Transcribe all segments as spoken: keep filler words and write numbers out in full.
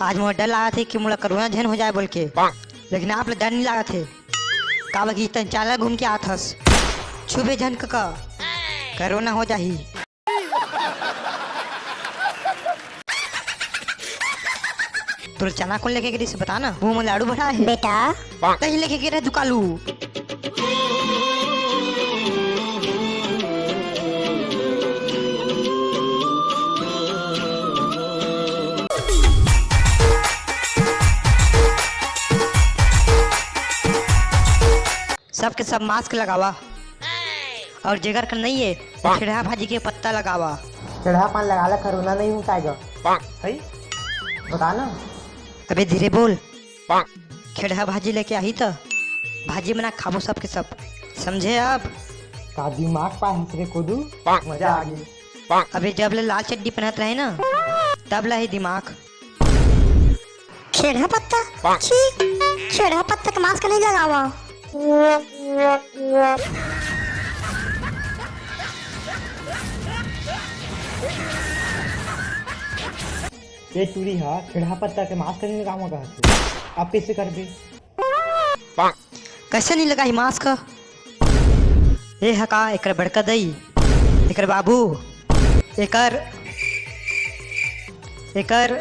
आज मोला डर लागत हे कि मोला कोरोना झन हो जाए बोल के, लेकिन आप ला डर नहीं लागत हे, काबर कि तैं चाला घूम के आत हस। छुबे झन कका, कोरोना हो जाही। तोर चना कोन लेके गे रिहिस बता ना, मुंह में लाड़ू भरा हे। बेटा। तहीं लेके गे रहे दुकालू। सबके सब मास्क लगावा, और जेकर कर नहीं है, वो खेड़हा भाजी के पत्ता लगावा। खेड़हा पान लगा ले, कोरोना नहीं हो पाएगा। सही? बता ना। अबे धीरे बोल। खेड़हा भाजी लेके आही त भाजी बना खाबो सबके सब, समझे अब? का दिमाग पाए हस रे कोदू, मजा आ गई। अबे जब ले लाल चड्डी पहनत रहे ना, तब ले ही दिमाग। खेड़हा पत्ता? छी, खेड़हा पत्ता के मास्क नहीं लगावा। ये टूरी हा खेड़हा पत्ता के मास्क नहीं लगावा कहत हे। अब कैसे करबे? कैसे नहीं लगाही मास्क? ए हा का, एकर बड़का दई, एकर बाबू, एकर, एकर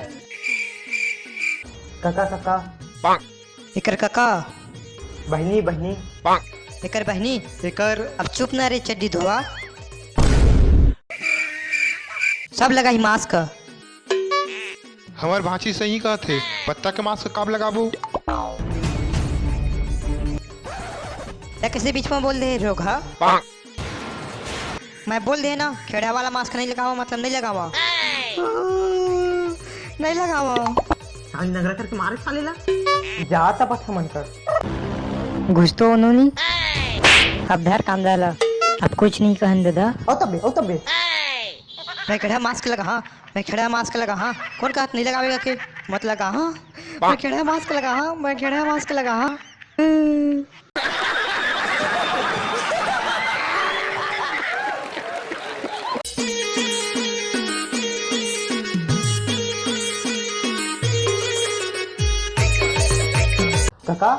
कका, कका। एकर कका। बहिनी, बहिनी। एकर बहिनी। एकर अब चुप ना रे चड्डी धोवा। सब लगाही मास्क। हमर भांची सही कहत हे, पत्ता के मास्क काब लगाबो? तैं कैसे बीच में बोल दे रोगहा? मैं बोल दे ना, खेड़ा वाला मास्क नहीं लगावा, मतलब नहीं लगावा। नहीं लगावा। साली नगरा करके मारे साले ला। जा तब अच्छा मन कर। घुस तो उन्होंने। अब धर कांदा ला। अब कुछ नहीं कहन दादा। ओ तबे, ओ तबे। मैं खेड़ा मास्क लगा हाँ, मैं खेड़ा मास्क लगा हाँ। कौन कहत नहीं लगावेगा के? मत लगा हाँ। मैं खेड़ा मास्क लगा हाँ, मैं खेड़ा मास्क लगा हाँ। कका,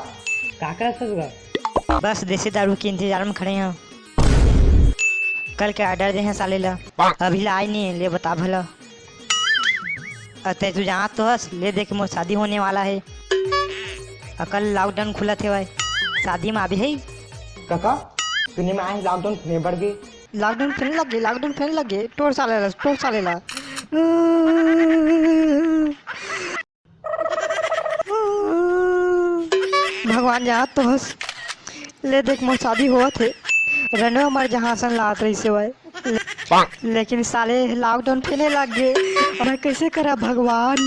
का करत हस गा? बस देसी दारू के इंतजार में खड़े हैं। कल के ऑर्डर दे हैं साले ला, अभी ला आए नहीं, ले बता भला। अते तू जानत तो हस, ले देख मोर शादी होने वाला है। अकल लॉकडाउन खुलत हे भाई, शादी में आबे है। कका, सुने में आए लॉकडाउन फिर बढ़ गए। लॉकडाउन फिर लग गए, लॉकडाउन फिर लग गए। टोर साले ला, टोर साले ला। भगवान जानत तो हस, ले देख मोर शादी होवत हे। रंडवा मर जहाँ सन लात रही से भाई। लेकिन साले लॉकडाउन फेले लग गए, मैं कैसे करा भगवान?